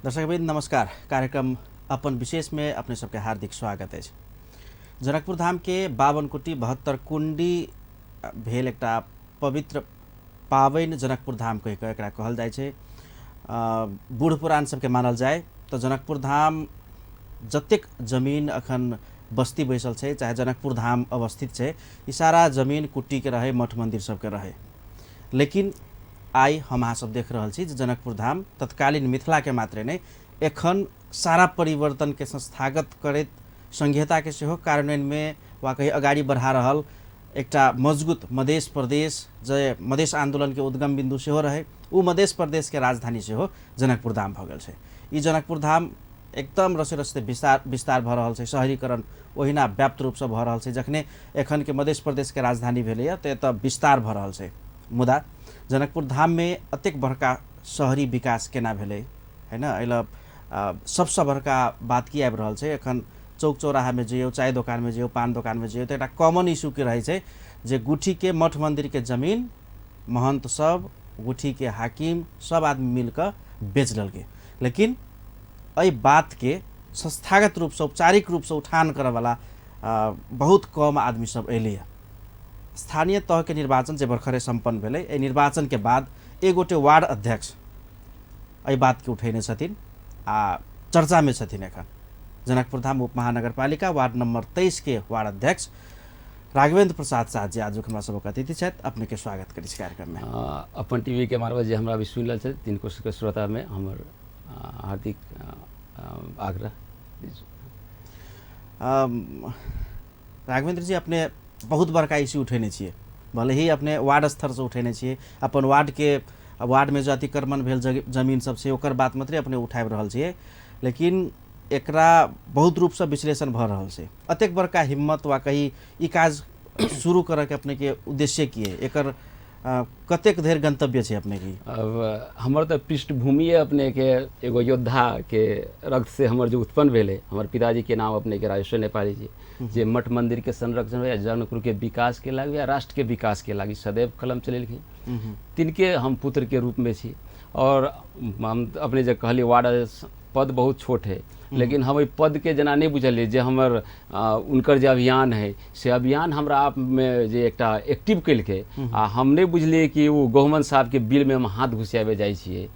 दर्शकवृन्द नमस्कार। कार्यक्रम अपन विशेष में अपने सबके हार्दिक स्वागत अछि। जनकपुर धाम के 52 कुटी 72 कुंडी भेल एकटा पवित्र पाबनि जनकपुर धाम कहि कऽ एकरा कहल जाइ छै। बूढ़ पुरान सबके मानल जाय तऽ जनकपुर धाम जतेक जमीन अखन बस्ती बैसल छै, चाहे जनकपुर धाम अवस्थित छै, ई सारा जमीन कुट्टीके रहै, मठ मन्दिर सबके रहै। लेकिन आइ हम अहाँ सब देख रहल छी जे जनकपुर धाम तत्कालीन मिथिलाके मात्रे नहि, एखन सारा परिवर्तनके संस्थागत करैत संघीयताके सेहो कार्यान्वयनमे वा कही अगाडि बढ़ा रहल एकटा मजबूत मधेश प्रदेश, जे मधेश आन्दोलनके उद्गम बिन्दु सेहो रहै, उ मधेश प्रदेशके राजधानी सेहो जनकपुर धाम भऽ गेल छै। ई जनकपुर धाम एकदम रसे रसे विस्तार विस्तार भऽ रहल छै, शहरीकरण ओहिना व्याप्त रूपसँ भऽ रहल छै। जखने एखनके मधेश प्रदेशके राजधानी भेलैए तऽ एतऽ विस्तार भऽ रहल छै। मुदा जनकपुर धाममे एतेक बड़का शहरी विकास केना भेलै है न, एहि लए सबसँ बड़का बात की आबि रहल छै, एखन चौक चौराहामे जइयौ, चाय दोकानमे जइयौ, पान दोकानमे जइयौ, तऽ एकटा कॉमन इशू के रहै छै जे गुठीके मठ मन्दिरके जमीन महन्त सब, गुठीके हाकिम सब आदमी मिलकऽ बेच लेलकै। लेकिन एहि बातके संस्थागत रूपसँ औपचारिक रूपसँ उठान करऽवला बहुत कम आदमी सब अयलैए। स्थानीय तहके निर्वाचन जे भर्खरे सम्पन्न भेलै, एहि निर्वाचनके बाद एक गोटे वार्ड अध्यक्ष एहि बातके उठेने छथिन आ चर्चामे छथिन। एखन जनकपुर धाम उप महानगरपालिका वार्ड नंबर 23 के वार्ड अध्यक्ष राघवेंद्र प्रसाद साह जी आजुक हमरा सबक अतिथि छथि। अपने के स्वागत करै छी कार्यक्रममे। अपन टीवी के मार्फत जे हमरा अभी सुनि रहल छथि तिनको सबके श्रोतामे हमर हार्दिक आग्रह। राघवेंद्र जी, अपने बहुत बड़का इश्यू उठेने छियै, भले ही अपने वार्ड स्तरसँ उठेने छियै, अपन वार्डके वार्डमे जे अतिक्रमण भेल जमीन सब छै ओकर बात मात्रे अपने उठाबि रहल छियै, लेकिन एकरा बहुत रूपसँ विश्लेषण भऽ रहल छै। एतेक बड़का हिम्मत वा कही ई काज शुरू करऽके अपनेके उद्देश्य की है, एकर कतेक धरि गंतव्य छै अपने की? अब हमर तऽ पृष्ठभूमि अपने के एगो योद्धा के रक्त से हमर जो उत्पन्न भेलै। हमर पिताजी के नाम अपने के राजेश्वर नेपाली जी, जे मठ मंदिर के संरक्षण हो या जनकपुर के विकास के लागी या राष्ट्र के विकास के लागी सदैव कलम चलेलखिन, तिनके हम पुत्र के रूप में छी। और हम अपने जे कहलिए वार्ड पद बहुत छोट है, लेकिन हम ओहि पद के जेना नहीं बुझलिए जे हमर उनकर जे अभियान है से अभियान हमरा आप में जे एकटा एक्टिव केलकै, आ हम नहीं बुझलिए कि ओ गहुमन साहब के बिल में हम हाथ घुसियाबे जाइ छियै।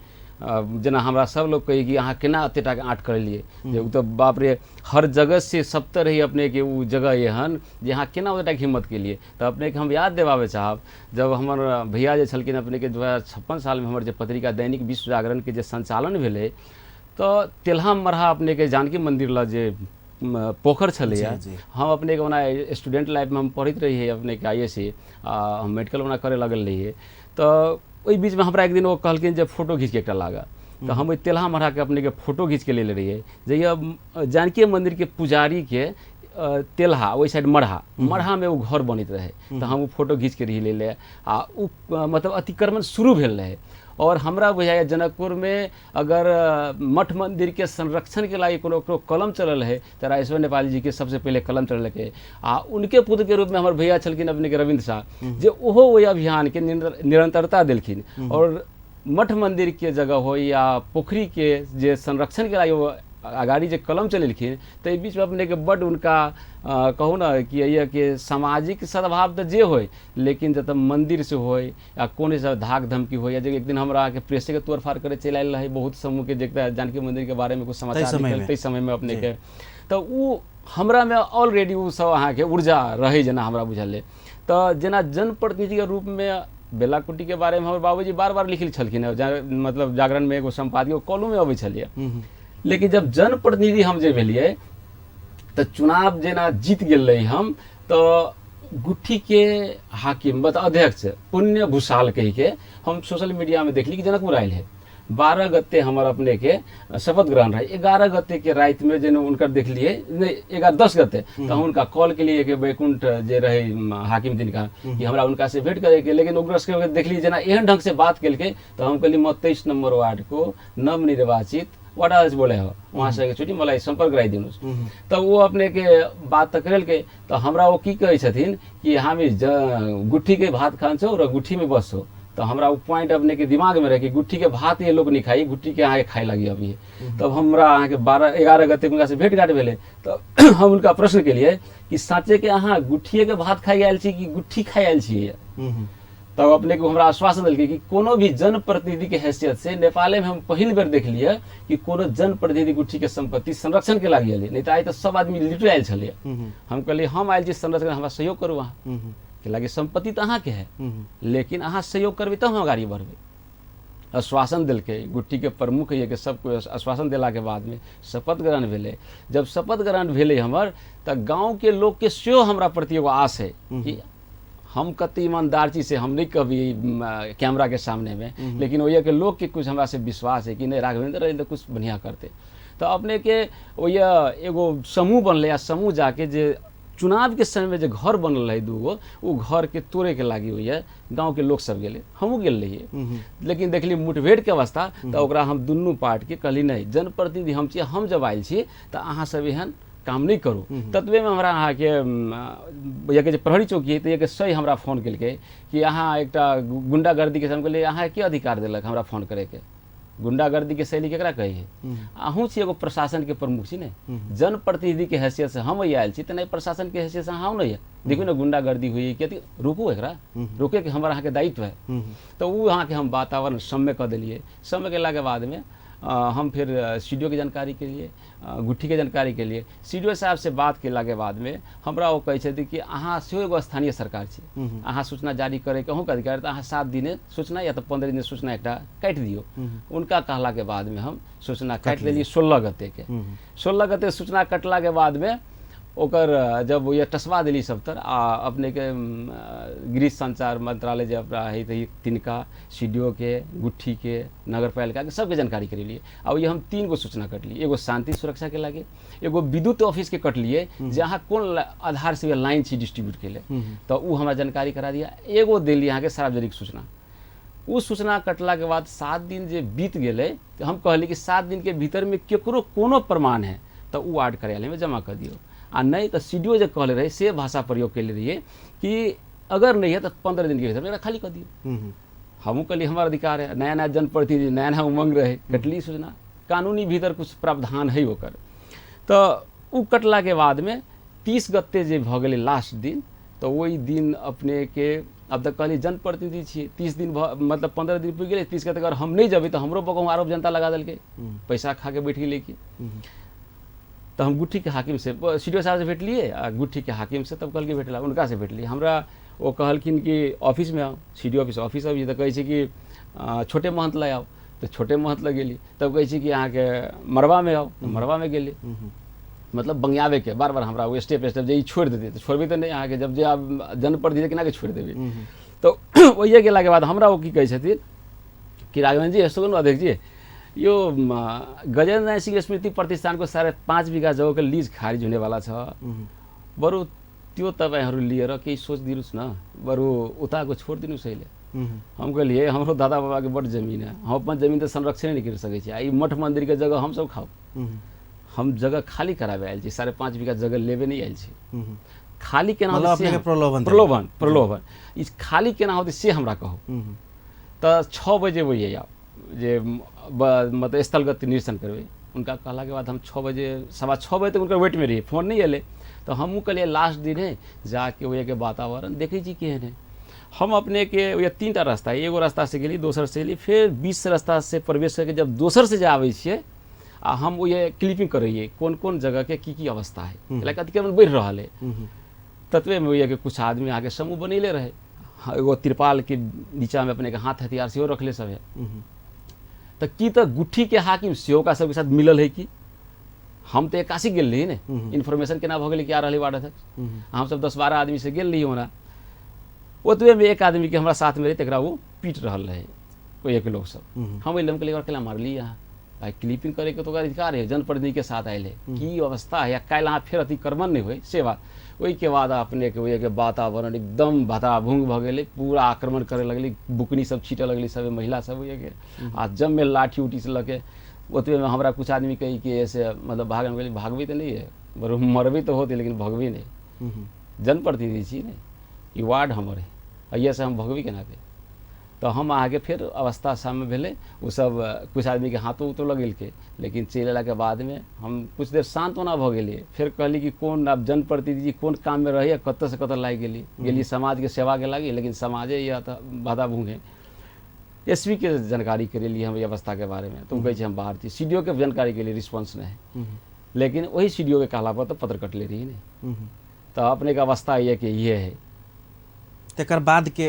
जेना हमरा सब लोग कही कि अहाँ केना एते टाके आँट करेलिए, जे ओ तऽ बाप रे हर जगह से सब तरह ही अपने के ओ जगह एहन जे अहाँ केना ओते टाके हिम्मत केलिए। तऽ अपने के हम याद देबाबे चाहब, जब हमर भैया जे छलखिन अपने के 2056 साल में हमर जे पत्रिका दैनिक विश्व जागरण के जे संचालन भेलै, तऽ तेलहा मरहा अपने के जानकी मंदिर लग जे पोखर छलैया, हम अपने के ओना स्टूडेंट लाइफ में हम पढ़ैत रहियै अपने के आई एस सी, आ हम मेडिकल ओना करे लगल रहियै। तऽ ओहि बीचमे हमरा एक दिन ओ कहलखिन जे फोटो घीचके एकटा लागऽ, तऽ हम ओहि तेलहा मरहा के अपने के फोटो घीचके लेले रहियै। जहिया जानकी मंदिर के पुजारी के तेलहा ओहि साइड मरहा मरहामे ओ घर बनैत रहै, तऽ हम ओ फोटो घीचके रही लेले, आ ओ मतलब अतिक्रमण शुरू भेल रहै। और हमरा बुझाइए जनकपुरमे अगर मठ मंदिर के संरक्षण के लागि कोनो कोनो कलम चलल है तऽ राजेश्वर नेपाली जी के सबसे पहिले कलम चललकै, आ उनके पुत्र के रूप में हमर भैया छलखिन अपने के रविन्द्र शाह, जे ओहो ओहि अभियान के निरंतरता देलखिन। और मठ मंदिर के जगह हो या पोखरी के जे संरक्षण के लागि ओ अगाडि जे कलम चलेलखिन, तऽ एहि बीचमे अपने के बड्ड उनका कहू ने कि एहि के सामाजिक सद्भाव तऽ जे होइ, लेकिन जतऽ मंदिर से होइ या कोनो सब धाक धमकी हो, या जे एक दिन हमरा अहाँके प्रेसेके तोड़फाड़ करे चलि आयल रहै बहुत समूहके, जे जानकी मंदिरके बारेमे कुछ समाचार निकल ताहि समयमे अपनेके, तऽ ओ हमरामे ऑलरेडी ओ सब अहाँके ऊर्जा रहै जेना हमरा बुझल। तऽ जेना जनप्रतिनिधिके रूपमे बेलाकुटीके बारेमे हमर बाबूजी बार बार लिखल छलखिन हँ, मतलब जागरणमे एगो सम्पादकीय कॉलममे अबै छलियै। लेकिन जब जनप्रतिनिधि हम जे भेलियै तऽ चुनाव जेना जीत गेल रही हम, तऽ गुट्ठी के हाकिम मतलब अध्यक्ष पुण्य भूषाल कही के हम सोशल मीडिया में देखली कि जनकपुर आयल है। 12 गते हमर अपने के शपथ ग्रहण रहे, 11 गते के रात में जेना उनकर देखलिए, नहीं 11-10 गते, तो हम उनका कॉल के लिए कि बैकुंठ जे रहे हाकिम तिनका कि हमरा उनका से भेंट करे के, लेकिन ओकरा सबके देखलिए जेना एहन ढंग से बात केलकै, तो हम कहलिए म 23 नंबर वार्ड को नवनिर्वाचित वार्ड अध्यक्ष बोले हो, वहाँ से एकचोटि मलाई सम्पर्क गराइदिनुहोस्। तऽ ओ अपने के बात तऽ करेलकै, तऽ हमरा ओ की कहै छथिन कि हामी गुट्ठीके भात खान्छौँ र गुट्ठीमे बस्छौँ, तो हमरा वो पॉइंट अपने के दिमाग में रहे कि गुट्ठी के भात ये लोग नहीं खाई, गुट्ठी के अहाँके खाए लगी अभी। तब हमरा अहाँके 12-11 गते हुनका से भेट घाट भेलै, तऽ हम हुनका प्रश्न केलियै कि साँचे के अहाँ गुट्ठिए के भात खाइ आयल छी कि गुट्ठी खाइ आयल छियै। तब अपने के हमरा आश्वासन देलकै कि कोनो भी जनप्रतिनिधि के हैसियत से नेपाले में हम पहिल बेर देखलियै कि कोनो जनप्रतिनिधि गुट्ठी के संपत्ति संरक्षण के लागि एलै, नहीं तऽ आइ तऽ सब आदमी लुटि आयल छलै। हम कहलियै हम आयल छी संरक्षण, हमरा सहयोग करू अहाँ, के लागि संपत्ति तऽ अहाँके है, लेकिन अहाँ सहयोग करबै तब हम अगाडि बढ़बै। आश्वासन देलकै गुट्ठी के प्रमुख ये के सब कोइ आश्वासन देलाके बादमे शपथ ग्रहण भेलै। जब शपथ ग्रहण भेलै हमर तऽ गाँवके लोकके सेहो हमरा प्रति एगो आस है कि हम कते ईमानदार छी से हम नहीं कभी कैमरा के सामने में, लेकिन ओहिके के लोग के कुछ हमरा से विश्वास है कि नहीं राघवेंद्र रही तो कुछ बढ़िया करते। तो अपने के ओहि एगो समूह बनलै आ समूह जाके जे चुनाव के समय में जे घर बनल रहे दूगो, वो घर के तोड़े के लागी होइए गाँव के लोग सब गेलै, हमहूँ गेल रहियै, लेकिन देखली मुठभेड़ के अवस्था, तऽ ओकरा हम दुनू पार्ट के कहली नहीं जनप्रतिनिधि हम छी, हम जब आयल छी तऽ अहाँ सब एहन काम नहीं करू। ततबे में हमरा अहाँके यके जे प्रहरी चौकी है तऽ एक सही हमरा फोन केलकै कि अहाँ एकटा गुंडागर्दी के, हम कहलियै अहाँ के अधिकार देलक हमरा फोन करैके, गुंडागर्दी के शैली केकरा कहै है, अहूँ छी एगो प्रशासन के प्रमुख छी ने, जनप्रतिनिधि के हैसियत से हम आयल छी तऽ नहि प्रशासन के हैसियत से अहाँ नहीं है, देखियौ ने गुंडागर्दी हुई कि रोकू एकरा, रोके के हमर अहाँके दायित्व है। तऽ ओ अहाँके हम वातावरण सम्य कऽ देलियै। सम्य केलाके बादमे हम फिर सी डी ओ के जानकारी के लिए, गुट्ठी के जानकारी के लिए सी डी ओ साहब से बात केलाके बादमे हमरा ओ कहै छथिन कि अहाँ सेहो एगो स्थानीय सरकार छी, अहाँ सूचना जारी करैके अहूँके अधिकार, तऽ अहाँ 7 दिने सूचना या तऽ 15 दिने सूचना एकटा काटि दियौ। उनका कहलाके बादमे हम सूचना काटि देलियै 16 गतेके। 16 गते सूचना कटलाके बादमे ओकर जब ये टसवा देली सबतर आ अपने के गृह संचार मंत्रालय जे अपना है तऽ तिनका सी डी ओ के गुट्ठी के नगरपालिका के सबके जानकारी करेलिए। आ ये हम 3 गो सूचना कटलिए, एगो शांति सुरक्षा के लागे, एगो विद्युत ऑफिस के कटलिए जे अहाँ कोन आधार से लाइन छी डिस्ट्रीब्यूट के लिए, तऽ ओ हमरा जानकारी करा दिया। एगो देली अहाँके सार्वजनिक सूचना। ओ सूचना कटला के बाद 7 दिन जे बीत गेलै तऽ हम कहली कि 7 दिन के भीतर में केकरो कोनो प्रमाण है तऽ ओ वार्ड कार्यालय में जमा कर दियौ, आ नहीं तो सी डी ओ जे कहले रहे से भाषा प्रयोग कैले रहिए कि अगर नहीं है तो 15 दिन के भीतर मेरा खाली कर दियौ। हमहूँ कहली हमारा अधिकार है, नया नया जनप्रतिनिधि नया नया उमंग रहे, कटली सूचना कानूनी भीतर कुछ प्रावधान है ओकर। तो उ कटला के बाद में 30 गते जे भऽ गेलै लास्ट दिन, तो वही दिन अपने के अब तक कहली जनप्रतिनिधि छियै, 30 दिन मतलब 15 दिन पुरि गेलै, 30 गते अगर हम नहीं जेबै तऽ हमरो पर आरोप जनता लगा देलकै पैसा खा के बैठ गेलै कि। तो हम गुट्ठी के हाकिम से सी डी ओ साहब से भेटलिए आ गुट्ठी के हाकिम से तब कहलकै भेटला, उनका से भेटलिए। हमरा ओ कहलखिन कि ऑफिस में आउ, C D O office, office अभी तऽ कहै छै कि छोटे महंत लग आउ, तऽ छोटे महंत लग गेली। तब कहै छै कि अहाँके मड़बा में आउ, तऽ मड़बा में गेली। मतलब बंगियाबे के बार बार हमरा ओ स्टेप स्टेप जे ई छोड़ि देतै तऽ छोड़बै तऽ नहि अहाँके, जब जे आब जनप्रतिनिधि केना के छोड़ि देबै। तऽ ओहिए गेलाके बाद हमरा ओ की कहै छथिन कि राघवेंद्र जी यस्तो गर्नु अध्यक्ष जी, यो गजेन्द्र नारायण सिंह स्मृति प्रतिष्ठानको 5.5 बिघा जग्गाको लिज खारिज हुनेवाला छ, बरु त्यो तपाईँहरू लिएर केही सोचिदिनुहोस् न, बरु उताको छोडिदिनुहोस् अहिले। हम कहलिए हमरो दादा बाबाके बड्ड जमीन है, हम अपन जमीन तऽ संरक्षण नहि करि सकै छी, आ ई मठ मन्दिरके जगह हमसब खाउ, हम जगह खाली कराबे आयल छी, 5.5 बीघा जगह लेबे नहि आयल छी, खाली केना होतै, प्रलोभन प्रलोभन प्रलोभन ई खाली केना होतै से हमरा कहू। तऽ 6 बजे वही आब जे मतलब स्थलगत निरीक्षण करबै, उनका कहलाके बाद हम 6 बजे 6:15 बजे तक उनका वेट में रहिए, फोन नहीं एलै। तो हमहूँ कहलिए लास्ट दिन है जाके ओहिके वातावरण देखै छी केहन है। हम अपने के वह 3 टा रास्ता है, एगो रास्ता से गेली, दोसर से गेली, फिर 20 रास्ता से प्रवेश करके जब दोसर से जे आबै छियै आ हम ओहि क्लिपिंग करैए कोन कोन जगह के की की अवस्था है, लाइक अतिक्रमण बढ़ि रहल है। ततबेमे ओहिके कुछ आदमी आके समूह बनैले रहे, एगो तिरपाल के नीचा में अपने के हाथ हथियार सेहो रखले सब है। तऽ की तऽ गुट्ठी के हाकिम सेहो ओकरा सबके साथ मिलल है कि हम तऽ 81 गेल रही ने, इन्फॉर्मेशन केना भऽ गेलै कि आ रहलै वार्ड अध्यक्ष, हमसब 10-12 आदमी से गेल रही ओना। ओतबेमे एक आदमी के हमरा साथमे रहे तकरा ओ पीट रहल रहे ओहिके लोक सब। हम एल, हम कहलिए केना मारली अहाँ भाई, क्लिपिंग करैके तो ओकरा अधिकार है, जनप्रतिनिधि के साथ आयल है, की अवस्था है, या काल्हि अहाँ फेर अतिक्रमण नहि होइ से बात। ओहिके बाद अपने के ओहिके वातावरण एकदम भताभूंग भऽ गेलै, पूरा आक्रमण करे लगलै, बुकनी सब छीटऽ लगलै सब महिला सब ओहिके, आ जममे लाठी उठी से लऽ के। ओतबेमे हमरा कुछ आदमी कही कि ऐसे मतलब भागल, हम कहलिए भागबै तऽ नहि है, बरु मरबै तऽ होतै लेकिन भगबै नहि, जनप्रतिनिधि छी ने, ई वार्ड हमर है, एहिसँ हम भगबै केना के। तऽ हम अहाँके फेर अवस्था सामने भेलै, ओसब किछु आदमीके हाथो उतो लगेलकै, लेकिन चलि अयलाके बादमे हम कुछ देर शान्त ओना भऽ गेलियै। फेर कहली कि कोन आब जनप्रतिनिधि कोन काममे रहैए, कतऽसँ कतऽ लागि गेली, गेली समाजके सेवाके लागि, लेकिन समाजे यऽ तऽ बाधा भूँगे। एस पी के जानकारी करेलियै हम ई अवस्थाके बारेमे, तऽ ओ कहै छै हम बाहर छी। सी डी ओ के जानकारी केलियै, रिस्पॉन्स नहि है, लेकिन वही सी डी ओ के कहला पर तऽ पत्र कटले रही ने। तऽ अपनेके अवस्था यऽ कि इहे है। तकर बाद के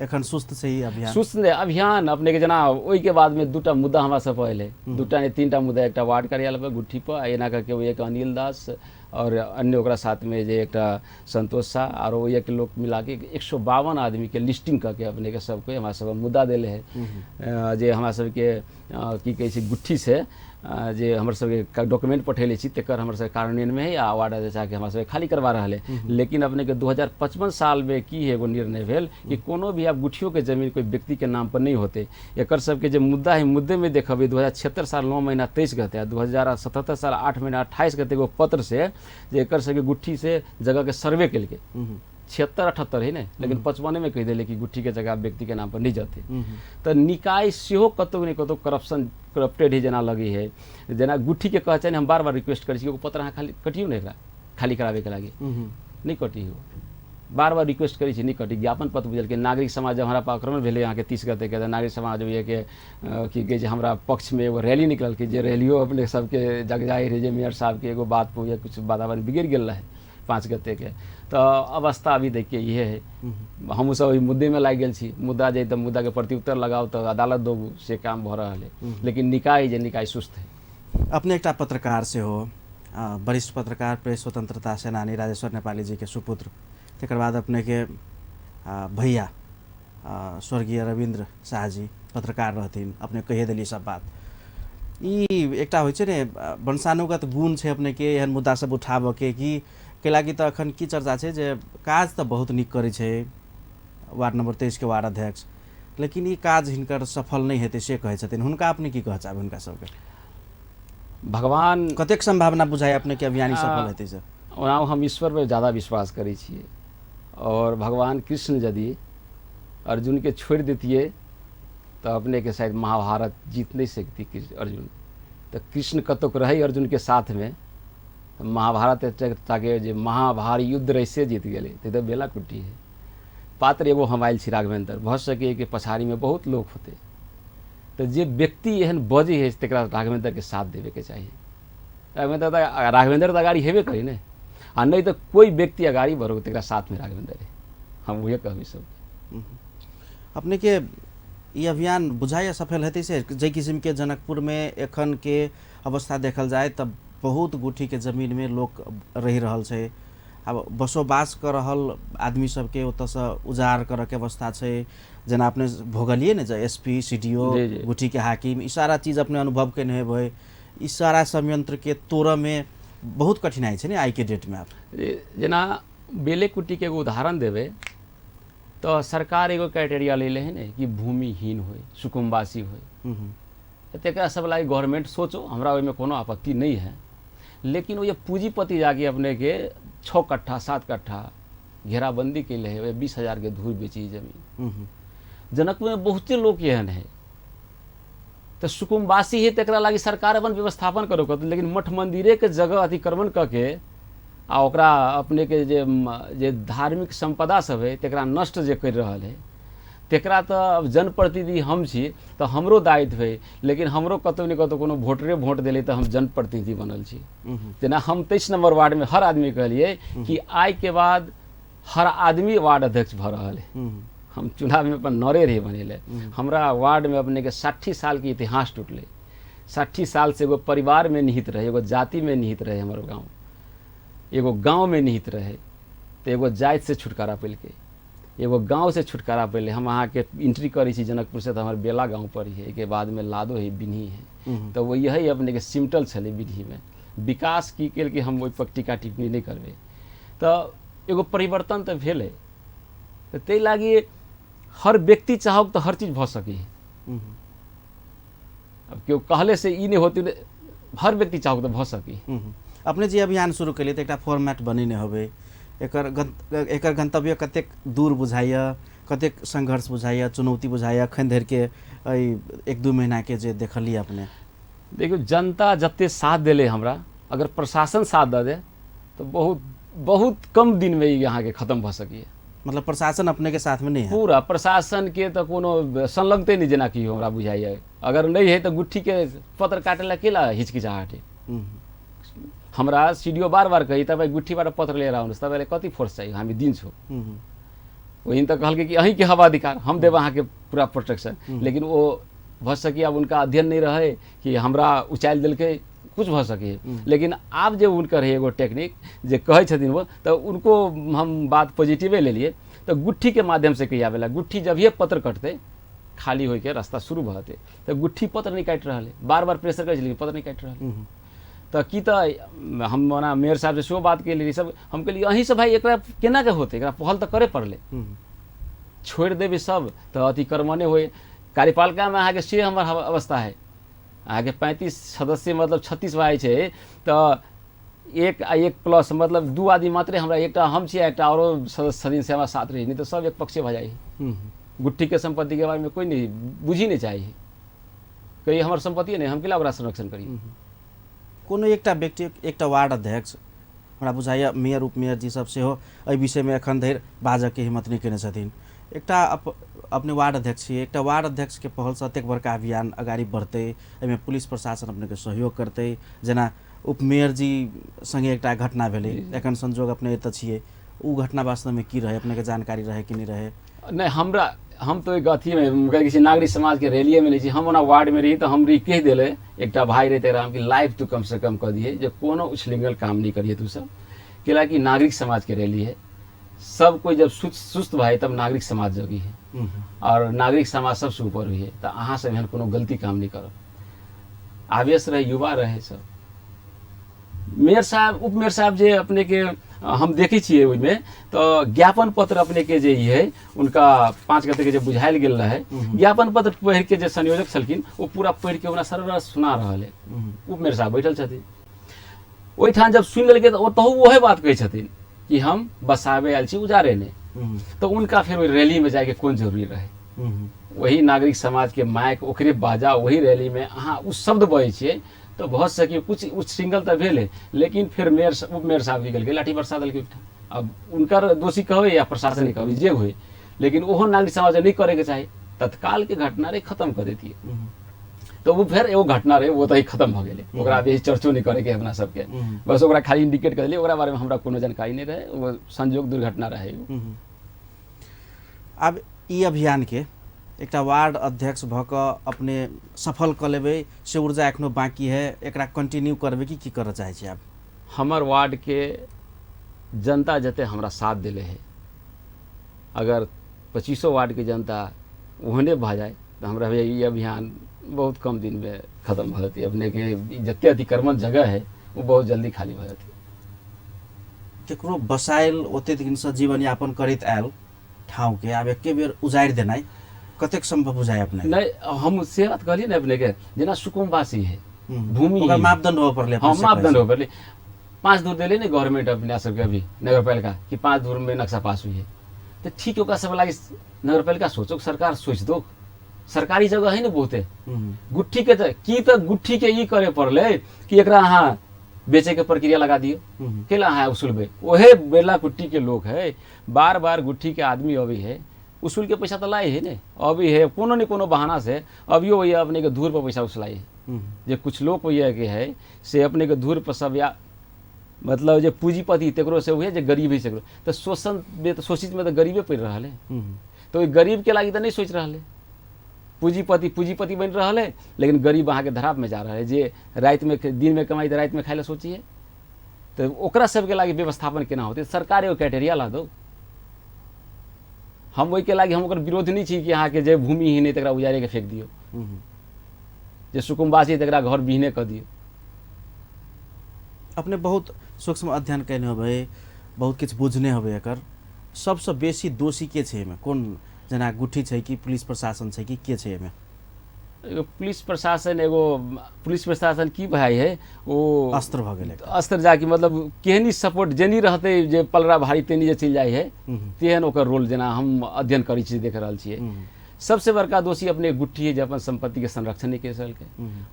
एखन सुस्त से ही अभियान? सुस्त नहि अभियान अपनेके जेना ओहिके बादमे दूटा मुद्दा हमरा सब पर अयलै, दूटा नहि तीनटा मुद्दा, एकटा वार्ड कार्यालय पर गुट्ठी पर, आ एना करके ओ एक अनिल दास और अन्य ओकरा साथमे जे एकटा संतोष शाह आरो ओहि के लोक मिलाके 152 आदमीके लिस्टिंग कऽ के अपनेके सबके हमरा सबके मुद्दा देले है, जे हमरा सबके की कहै छै गुट्ठी से जे हमर सबके डॉक्यूमेंट पठेले छी तकर हमर सबके कार्यान्वयनमे है आ वार्ड अध्यक्ष आके हमरा सबके खाली करवा रहल है। लेकिन अपनेके 2055 सालमे की एगो निर्णय भेल कि कोनो भी आब गुठियोके जमीन कोई व्यक्तिके नाम पर नहीं होते। एकर सबके जे मुद्दा है मुद्देमे देखबै 2076 साल 9 महीना 23 गते आ 2077 साल 8 महीना 28 गते एगो पत्र से जे एकर सबके गुट्ठी से जगहके सर्वे केलकै, 76 78 है ने, लेकिन 55 में कहि देले कि गुट्ठी के जगह व्यक्ति के नाम पर नहीं जते। तऽ निकाय सेहो कतौ ने कतौ करप्शन करप्टेड है जेना लगे है। जेना गुट्ठी के कहै छै ने, हम बार बार रिक्वेस्ट करै छी कि पत्र अहाँ खाली कटियौ ने, एकरा खाली कराबैके लागि नहि कटी हो, बार बार रिक्वेस्ट करै छी नहि कटी। ज्ञापन पत्र बुझलकै नागरिक समाज जब हमरा पर आक्रमण भेलै अहाँके 30 गते के, नागरिक समाज के की कहै छै हमरा पक्षमे एगो रैली निकललकै, जे रैलियो अपने सबके जग जाहिर है जे मेयर साहबके एगो बात पर किछु वातावरण बिगड़ि गेल रहै 5 गते के। तऽ अवस्था अभी देखिए इहे है, हमहूँ सब मुद्देमे लागि गेल छी, मुद्दा जे तऽ मुद्दाके प्रत्युत्तर लगाउ तऽ अदालत दौगू, से काम भऽ रहल है। लेकिन निकाय जे निकाय सुस्त है। अपने एकटा पत्रकार सेहो, वरिष्ठ पत्रकार, प्रेस स्वतंत्रता सेनानी राजेश्वर नेपाली जी के सुपुत्र, तकर बाद अपनेके भैया स्वर्गीय रविन्द्र शाह जी पत्रकार रहथिन, अपने कहिए देलियै सब बात। ई एकटा होइ छै ने वंशानुगत गुण छै अपनेके एहन मुद्दा सब उठाबऽके, कि कैलाकि तऽ अखन की चर्चा छै जे काज तऽ बहुत नीक करै छै वार्ड नंबर 23 के वार्ड अध्यक्ष, लेकिन ई काज हिनकर सफल नहि हेतै से कहै छथिन, हुनका अपने की कहऽ चाहबै? हुनका सबके भगवान कतेक सम्भावना बुझाइ अपने के अभियान सफल हेतै से? ओना हम ईश्वर पर ज़्यादा विश्वास करै छियै, और भगवान कृष्ण यदि अर्जुन के छोड़ि देतियै तऽ अपने के शायद महाभारत जीत नहीं सकती अर्जुन। तऽ कृष्ण कतौक रहै अर्जुन के साथमे, महाभारत ताके जे महाभारी युद्ध रहे से जीत गेलै, तऽ बेला कुट्टी है। पात्र एगो हम आयल छी राघवेंद्र, भऽ सकै कि पछाड़ीमे बहुत लोक होतै, तऽ जे व्यक्ति एहन बजै है तकरा राघवेंद्रके साथ देबेके चाही। राघवेंद्र तऽ अगाड़ी हेबे करी ने, आ नहि तऽ कोइ व्यक्ति अगाड़ी बढ़ो तकरा साथमे राघवेंद्र है, हम उहे कहबै सबके। अपने के ई अभियान बुझाइए सफल हेतै से? जाहि किसिमके जनकपुरमे एखन के अवस्था देखल जाय तऽ बहुत गुठीके जमीनमे लोक रहि रहल छै, आब बसोबास कऽ रहल आदमी सबके ओतऽसँ उजाड़ करऽके अवस्था छै। जेना अपने भोगलियै ने जे S P C D O गुठीके हाकिम ई सारा चीज अपने अनुभव केने हेबै, ई सारा संयंत्रके तोड़ऽमे बहुत कठिनाइ छै ने आइके डेटमे। आब जेना बेले कुट्टीके एगो उदाहरण देबै तऽ सरकार एगो क्राइटेरिया लेले है ने कि भूमिहीन होय, सुकुम्बासी होय, तकरा सब लागि गवर्नमेंट सोचो, हमरा ओहिमे कोनो आपत्ति नहीं है। लेकिन वो ये पूंजीपति जाके अपने के 6 कट्ठा 7 कट्ठा घेराबंदी के लिए 20,000 के धूर बेची जमीन। जनकपुर में बहुते लोग एहन है, तो सुकुम्बासी है तकरा लागि सरकार अपन व्यवस्थापन करो, लेकिन मठ मंदिरे के जगह अतिक्रमण करके आ ओकरा अपने के जे जे धार्मिक संपदा सब है तकरा नष्ट जे कर रहल है तकरा तऽ अब जनप्रतिनिधि हम छी तऽ हमरो दायित्व है, लेकिन हमरो कतौ ने कतौ कोनो वोटरे वोट देले तऽ हम जनप्रतिनिधि बनल छी। जेना हम 23 नंबर वार्ड में हर आदमी कहलिए कि आइ के बाद हर आदमी वार्ड अध्यक्ष भऽ रहल है। हम चुनाव में अपन नरे रही बनेले, हमरा वार्ड में अपने के 60 साल के इतिहास टूटले, 60 साल से एगो परिवार में निहित रहे, एगो जाति में निहित रहे, हमर गाँव एगो गाँव में निहित रहे, तऽ एगो जाति से छुटकारा पैलकै, एगो गाँव से छुटकारा पैले। हम अहाँके एंट्री करै छी जनकपुर से तऽ हमर बेला गाँव पर है, एहिके बादमे लादो है, बिन्ही है, तऽ वो यही अपने के सिमटल छलै बिन्हीमे। विकास की केलकै हम ओहि पर टीका टिप्पणी नहि करबै, तऽ एगो परिवर्तन तऽ भेलै। तऽ ताहि लागि हर व्यक्ति चाहक तऽ हर चीज भऽ सकै है। अब केओ कहले से ई नहि होती, हर व्यक्ति चाहक तऽ भऽ सकै। अपने जे अभियान शुरू केलियै तऽ एकटा फॉर्मेट बनेने होबै, एकर गंतव्य कतेक दूर बुझाइए, कतेक संघर्ष बुझाइए, चुनौती बुझाइए अखन धरिके एहि 1-2 महीनाके जे देखलियै अपने? देखियौ, जनता जते साथ देले हमरा, अगर प्रशासन साथ दऽ दे तऽ बहुत बहुत कम दिनमे ई अहाँके खत्म भऽ सकैए। मतलब प्रशासन अपने के साथ में नहीं है? पूरा प्रशासन के तऽ कोनो संलग्नते नहीं जेना कि हमरा बुझाइए। अगर नहीं है तऽ गुट्ठी के पत्र काटे ला केला हिचकिचाहट है। हमरा सीडीओ बार बार कही तपाईँ गुट्ठीबाट पत्र लिएर आउनुहोस्, तपाईँलाई कति फोर्स चाहियो हामी दिन्छौँ। ओहिन तऽ कहलकै कि अहीँके हवा अधिकार, हम देब अहाँके पूरा प्रोटेक्शन। लेकिन ओ भऽ सकी आब उनका अध्ययन नहीं रहे कि हमरा उचालि देलकै, कुछ भऽ सकै। लेकिन आब जे हुनकर है एगो टेक्निक जे कहै छथिन वो, तऽ उनको हम बात पॉजिटिवे लेलिए। तऽ गुट्ठीके माध्यमसँ कही आबेला, गुट्ठी जभिए पत्र कटतै खाली होइके रास्ता शुरू भऽ जेतै। तऽ गुट्ठी पत्र नहीं काटि रहल है, बार बार प्रेशर करै छलियै, पत्र नहीं काटि रहल है। तऽ की तऽ हम ओना मेयर साहबसँ सेहो बात केलियै, सब हम कहलियै अहीँसँ भाइ एकरा केना के होतै, एकरा पहल तऽ करे पड़लै, छोड़ि देबै सब तऽ अतिक्रमणे होइ। कार्यपालिकामे अहाँके से हमर अवस्था है, अहाँके 35 सदस्य मतलब 36 भाइ छै, तऽ 1 आ 1 प्लस मतलब 2 आदमी मात्रे हमरा, एकटा हम छी एकटा औरो सदस्य छथिन से हमरा साथ रही, नहीं तऽ सब एक पक्षे भऽ जाइ। गुट्ठीके सम्पत्तिके बारेमे कोइ नहीं बुझी नहीं चाही, कही हमर सम्पत्ति नहीं, हम केला ओकरा संरक्षण करी। कोनो एकटा व्यक्ति, एकटा वार्ड अध्यक्ष हमरा बुझाइए मेयर उपमेयर जी सब सेहो एहि विषयमे एखन धरि बाजऽके हिम्मत नहि केने छथिन। एकटा अपने वार्ड अध्यक्ष छियै, एकटा वार्ड अध्यक्षके पहलसँ एतेक बड़का अभियान अगाडि बढ़तै, एहिमे पुलिस प्रशासन अपनेके सहयोग करतै। जेना उपमेयर जी सङ्गे एकटा घटना भेलै, एखन संजोग अपने एतऽ छियै, ओ घटना वास्तवमे की रहै, अपनेके जानकारी रहै कि नहि रहै? नहि, हमरा हम तऽ एक अथीमे कहै छी नागरिक समाजके रैलीएमे नहि छी। हम ओना वार्डमे रही तऽ हम रही कहि देलै, एकटा भाइ रहै तकरा हम कि लाइफ तू कमसँ कम कऽ दिहे जे कोनो उछलिंगल काम नहि करिहे तू सब, कैलाकि नागरिक समाजके रैली है, सब कोई जब सुस्त भाई तब नागरिक समाज जगी है और नागरिक समाज सबसे ऊपर हुई है, तऽ अहाँ सब एहन कोनो गलती काम नहीं करब। आवेश रहे, युवा रहे सब। मेयर साहब उपमेयर साहब जे अपने के हम देखै छियै ओहिमे तऽ ज्ञापन पत्र अपने के जे ई है उनका 5 गते के जे बुझायल गेल रहे, ज्ञापन पत्र पढ़ि के जे संयोजक छलखिन ओ पूरा पढ़ि के ओना सरल सुना रहल है। उपमेयर साहब बैठल छथिन ओहिठाम, जब सुनि लेलकै तऽ ओतहु ओहे बात कहै छथिन कि हम बसाबे आयल छी उजारे नहि। तऽ उनका फेर ओहि रैलीमे जाइके कोन जरूरी रहै? वही नागरिक समाजके माइक ओकरे बाजा वही रैलीमे अहाँ ओ शब्द बजै छियै तऽ भऽ सकै कुछ उच्छृंखल तऽ भेलै, लेकिन फेर मेयर उपमेयर साहब की केलकै, लाठी बरसा देलकै एकठाम। अब उनकर दोषी कहबै या प्रशासन कहबै जे होइ, लेकिन ओहो नागरिक समाज नहि करैके चाही, तत्कालके घटना रहै खत्म कऽ दैतियै। तऽ ओ फेर एगो घटना रहै ओ तऽ खत्म भऽ गेलै, ओकरा बेसी चर्चो नहि करैके अपना सबके, बस ओकरा खाली इंडिकेट कऽ देलियै, ओकरा बारेमे हमरा कोनो जानकारी नहि रहै, ओ संजोग दुर्घटना रहै। आब ई अभियानके एकटा वार्ड अध्यक्ष भऽ कऽ अपने सफल कऽ लेबै से ऊर्जा एखनो बाँकी है, एकरा कंटिन्यू करबै कि की करऽ चाहै छी आब? हमर वार्डके जनता जते हमरा साथ देले है, अगर 25 वार्डके जनता ओहने भऽ जाए तऽ हमरा ई अभियान बहुत कम दिनमे खत्म भऽ जेतै। अपनेके जते अतिक्रमण जगह है वो बहुत जल्दी खाली भऽ जेतै। केकरो बसायल ओते दिनसँ जीवनयापन करैत आयल ठाउँके आब एके बेर उजाड़ि देनाइ कतेक सम्भव बुझाय अपने? नहीं, हम से बात कहलियै ने अपने के, जेना सुकुम्बासी है भूमि ओकर मापदंड होबऽ पड़लै, हाँ मापदंड होबऽ पड़लै। 5 धूर देले ने गवर्नमेंट अपना सबके अभी नगरपालिका कि 5 धूर में नक्शा पास हुई है, तो ठीक ओकरा सब लागि नगरपालिका सोचो, सरकार सोच दो, सरकारी जगह है ने बहुते। गुट्ठी के की तऽ गुट्ठी के ई करे पड़लै कि एकरा अहाँ बेचे के प्रक्रिया लगा दियौ, केला अहाँ उसुलबै। ओहे बेला कुट्टी के लोग है, बार बार गुट्ठी के आदमी अबै है, उसूल के पैसा तो लाए है ने, अभी है कोनो ने कोनो बहाना से अभियो वही अपने के धूर पर पैसा उसलाई है। जे कुछ लोग वही के है से अपने के धूर पर सब या मतलब जे पूंजीपति तकरो से वही जे गरीब है सेकरो तो शोषण में तो शोषित में तो गरीबे पड़ रहा है, तो गरीब के लागी तो नहीं सोच रहा है। पूंजीपति पूंजीपति बन रहा है, लेकिन गरीब अहाँ के धराप में जा रहा है। जे रात में दिन में कमाई तो रात में खाए ला सोचिए, तो ओकरा सबके लागी व्यवस्थापन केना होतै? सरकार एगो क्राइटेरिया ला दो। हम ओहिके लागी हम ओकर विरोध नहीं छी कि अहाँके जे भूमिहीन है तकरा उजाड़े के फेंक दियौ, जे सुकुम्बासी तकरा घर बिहने कऽ दियौ। अपने बहुत सूक्ष्म अध्ययन केने होबै, बहुत किछु बुझने होबै, एकर सबसँ बेसी दोषी के छै एहिमे? कोन, जेना गुट्ठी छै कि पुलिस प्रशासन छै कि के छै एहिमे? एगो पुलिस प्रशासन, एगो पुलिस प्रशासन की भाई है ओ अस्त्र भऽ गेलै। अस्त्र जाकि मतलब केहनी सपोर्ट जेनी रहतै जे पलड़ा भारी तेनी जे चलि जाइ है, तेहन ओकर रोल जेना हम अध्ययन करै छी, देख रहल छियै। सबसे बड़का दोषी अपने गुट्ठी है जे अपन सम्पत्तिके संरक्षण नहि करि सकलकै,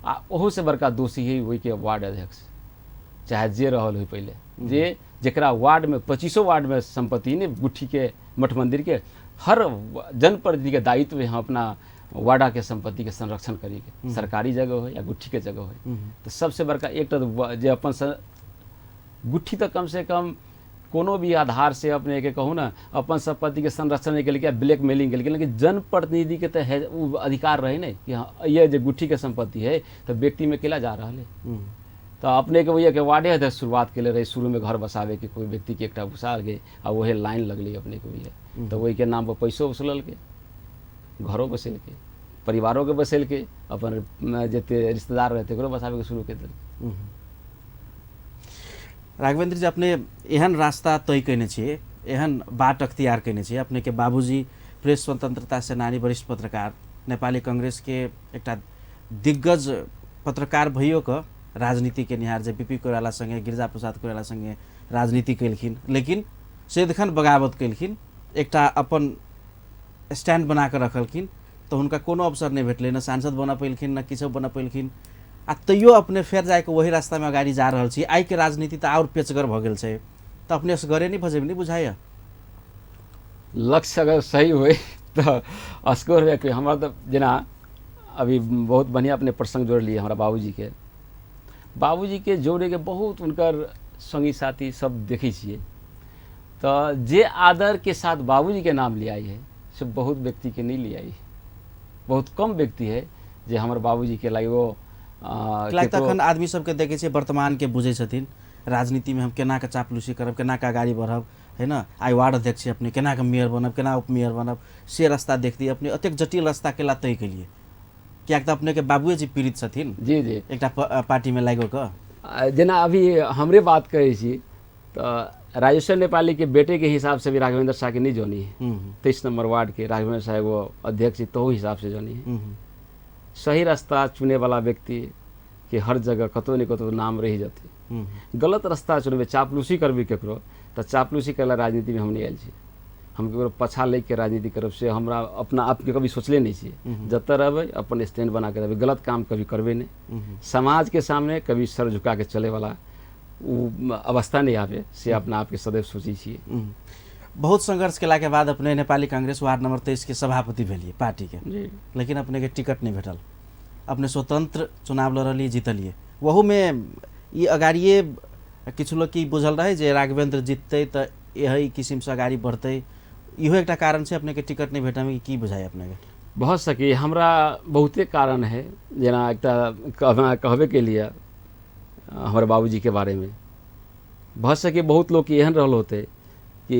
आ ओहूसँ बड़का दोषी है ओहिके वार्ड अध्यक्ष, चाहे जे रहल होइ पहिले, जे जकरा वार्डमे 25 वार्डमे सम्पत्ति ने गुट्ठीके मठ मन्दिरके हर जनप्रतिनिधिके दायित्व है हम अपना वार्डाके सम्पत्तिके संरक्षण करीके, सरकारी जगह हो या गुट्ठीके जगह हो। तऽ सबसे बड़का एकटा जे अपन गुट्ठी तऽ कम से कम कोनो भी आधार से अपने के कहू ना अपन सम्पत्तिके संरक्षण नहीं केलकै, ब्लैकमेलिंग केलकै, लेकिन जनप्रतिनिधिके तऽ है ओ अधिकार रहे ने कि हाँ ये जे गुट्ठीके सम्पत्ति है तऽ व्यक्तिमे केला जा रहल है। तऽ अपने के वही के वार्डे अध्यक्ष शुरुआत केले रहे शुरूमे घर बसाबेके, कोई व्यक्तिके एकटा बसा गए आ वही लाइन लगलै अपने के वही, तऽ ओहिके नाम पर पैसो वसूललकै, घरो बसेलकै, परिवारोके बसेलकै, अपन जते रिश्तेदार रहे तकरो बसाबेके शुरू करि देलकै। राघवेंद्र जी, अपने एहन रास्ता तय कयने छियै, एहन बाट अख्तियार कयने छियै। अपने के बाबूजी प्रेस स्वतंत्रता सेनानी, वरिष्ठ पत्रकार, नेपाली कांग्रेस के एकटा दिग्गज पत्रकार भइयो कऽ राजनीति केनिहार, जे बीपी कोइराला संगे, गिरिजा प्रसाद कोइराला संगे राजनीति केलखिन, लेकिन सदिखन बगावत केलखिन, एकटा अपन स्टैंड बना कऽ रखलखिन, तऽ हुनका कोनो अवसर नहि भेटलै, न सांसद बनऽ पेलखिन न किछो बनऽ पेलखिन, आ तैयो अपने फेर जाके वही रास्तामे अगाडि जा रहल छी। आइके राजनीति तऽ आओर पेचगर भऽ गेल छै, तऽ अपने असगरे नहि भजेबै, नहि बुझाइए? लक्ष्य अगर सही होइ तऽ असगर होइके हमरा तऽ जेना अभी बहुत बढ़िआँ अपने प्रसङ्ग जोड़लियै हमरा बाबूजीके, बाबूजीके जोड़ैके बहुत हुनकर सङ्गी साथी सब देखै छियै, तऽ जे आदरके साथ बाबूजीके नाम लियाइ है से बहुत व्यक्तिके नहि लियाइ है, बहुत कम व्यक्ति है जे हमर बाबूजीके लागि वो कियाकि तखन आदमी सबके देखै छियै वर्तमानके बुझै छथिन, राजनीतिमे हम केना कऽ चापलूसी करब, केना कऽ अगाडि बढ़ब, है न, आइ वार्ड अध्यक्ष छी अपने, केना कऽ मेयर बनब, केना उपमेयर बनब, से रास्ता देखती अपने एतेक जटिल रास्ता केला तय केलियै? कियाकि तऽ अपनेके बाबुए जी पीड़ित छथिन। जी जी, एकटा पार्टीमे लागिओ कऽ। जेना अभी हमरे बात करै छी तऽ राजेश्वर नेपाली के बेटे के हिसाब से भी राघवेंद्र शाह के नहीं जोनी है, 23 नंबर वार्ड के राघवेंद्र शाह एगो अध्यक्ष तहु हिसाब से जोनी है। सही रास्ता चुने वाला व्यक्ति के हर जगह कतौ ने कतौ नाम रहि जतै, गलत रास्ता चुनबै, चापलूसी करबै केकरो, तऽ चापलूसी करला राजनीतिमे हम नहि आयल छी, हम केकरो पाछा लैके राजनीति करब से हमरा अपना आपके कभी सोचले नहीं छियै। जतऽ रहबै अपन स्टैंड बना के रहबै, गलत काम कभी करबै नहि, समाज के सामने कभी सर झुका के चले वाला उ अवस्था नहीं आबे से अपना आपके सदैव सोचै छियै। बहुत संघर्ष केलाके बाद अपने नेपाली कांग्रेस वार्ड नंबर 23 के सभापति भेलियै पार्टीके, लेकिन अपने के टिकट नहीं भेटल, अपने स्वतंत्र चुनाव लड़लियै, जीतलियै। वहूमे ई अगाड़िए किछु लोग की बुझल रहे जे राघवेंद्र जीततै तऽ यही किसिमसँ अगाडि बढ़तै, इहो एकटा कारण छै अपने के टिकट नहीं भेटैमे, की बुझाइ अपने के? भऽ सकै, हमरा बहुते कारण है, जेना एकटा कहबे के लिए हमर बाबूजीके बारेमे, भऽ सकै बहुत लोग एहन रहल होतै कि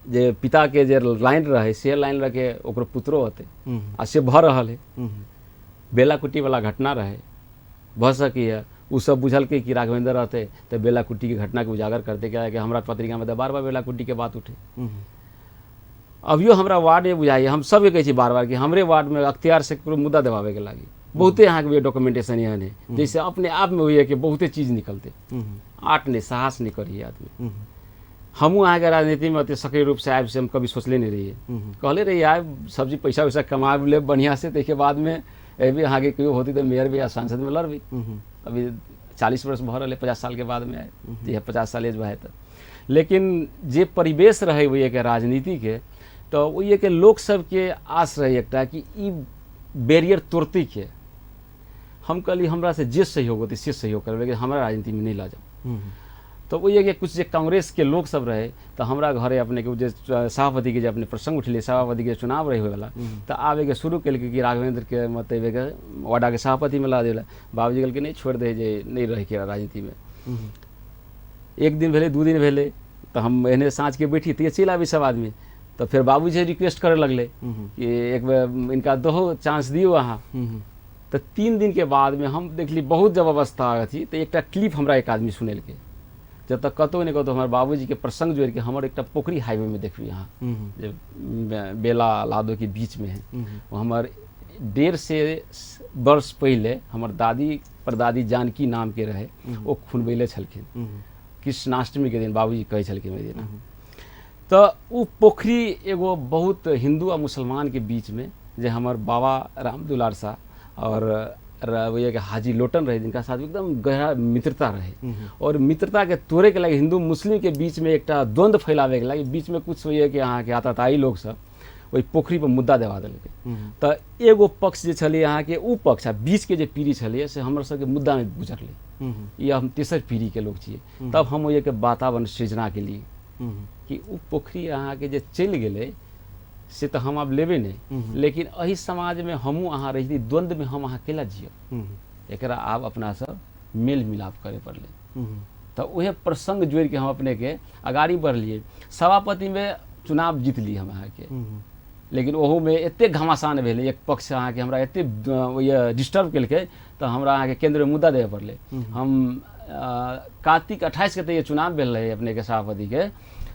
जे पिताके जे लाइन रहे से लाइन रखे ओकरो पुत्रो होतै आ से भऽ रहल है। बेलाकुटीवला घटना रहे, भऽ सकैए ओ सब बुझलकै कि राघवेंद्र रहतै तऽ बेलाकुटीके घटनाके उजागर करतै, कियाकि हमरा पत्रिकामे तऽ बार बार बेलाकुटीके बात उठे। अभियो हमरा वार्डमे बुझाइए, हम सबके कहै छी बार बार कि हमरे वार्डमे अख्तियार से केकरो मुद्दा दबाबैके लागि बहुते अहाँके डॉक्यूमेंटेशन एहन है जैसे अपने आपमे होइए कि बहुते चीज निकलतै, आट नहि साहस नहि करिए आदमी। हमहूँ अहाँके राजनीतिमे ओतेक सक्रिय रूपसँ आबि से हम कभी सोचले नहि रहियै, कहले रहियै आबि सब्जी पैसा वैसा कमा लेब बढ़िआँ से, ताहिके बादमे अभी अहाँके केओ होतै तऽ मेयर भी या सांसदमे लड़बै। अभी 40 वर्ष भऽ रहल है, 50 सालके बादमे आए जे 50 साल एज भए तऽ, लेकिन जे परिवेश रहै ओहिके राजनीतिके तऽ ओहिके लोक सबके आस रहै एकटा कि ई बैरियर तोड़तै के। हम कहली हमरा से जे सहयोग होतै से सहयोग करबै, लेकिन हमरा राजनीतिमे नहि लऽ जाउ। तऽ ओहिके कुछ जे कांग्रेसके लोक सब रहे तऽ हमरा घरे अपनेके जे सभापतिके जे अपने प्रसंग उठलै, सभापतिके चुनाव रहे होइवला, तऽ आबैके शुरू केलकै कि राघवेंद्रके मतलब वार्डाके सभापतिमे लऽ देला। बाबूजी कहलकै नहि छोड़ि दे, जे नहि रहैके राजनीतिमे। एक दिन भेलै, 2 दिन भेलै, तऽ हम एहने साँझके बैठी तऽ चलि आबी सब आदमी, तऽ फेर बाबूजी रिक्वेस्ट करे लगलै कि एक बेर इनका दहो चांस दियौ अहाँ। तऽ 3 दिनके बादमे हम देखली बहुत जब अवस्था अथी, तऽ एकटा क्लिप हमरा एक आदमी सुनेलकै जतऽ कतहु ने कतहु हमर बाबूजीके प्रसंग जोड़िके हमर एकटा पोखरी हाईवेमे देखबी अहाँ, जे बेला लादोके बीचमे है, ओ हमर 150 वर्ष पहिले हमर दादी परदादी जानकी नामके रहै, ओ खुनबैले छलखिन कृष्णाष्टमीके दिन, बाबूजी कहै छलखिन ओहि दिन। तऽ ओ पोखरि एगो बहुत हिन्दू आ मुसलमानके बीचमे जे हमर बाबा राम दुलार शाह और के हाजी लोटन रहे, जिनका साथ एकदम गहरा मित्रता रहे, और मित्रता के तोड़े के लागि हिन्दू मुस्लिम के बीच में एकटा द्वंद्व फैलावे के लागि बीच में कुछ होइए कि अहाँके आताताई लोग सब ओहि पोखरि पर मुद्दा देवा देलकै। तऽ एगो पक्ष जे छलै अहाँके ओ पक्ष आ बीच के जे पीढ़ी छलैए से हमर सबके मुद्दामे गुजरलै। ई हम तेसर पीढ़ीके लोग छियै। तब हम ओहिके वातावरण सृजना के लिए कि ओ पोखरि अहाँके जे चलि गेलै से तऽ हम आब लेबै नहि, लेकिन एहि समाजमे हमहूँ अहाँ रही, द्वंद्वमे हम अहाँ केला जियब, एकरा आब अपना सब मेल मिलाप करे पड़लै। तऽ उहे प्रसंग जोड़िके हम अपनेके अगाड़ी बढ़लियै। सभापतिमे चुनाव जीतली हम अहाँके, लेकिन ओहूमे एतेक घमासान भेलै, एक पक्ष अहाँके हमरा एतेक डिस्टर्ब केलकै तऽ हमरा अहाँके केन्द्रमे मुद्दा देबऽ पड़लै। हम कार्तिक 28 के तऽ चुनाव भेल रहै अपनेके सभापतिके,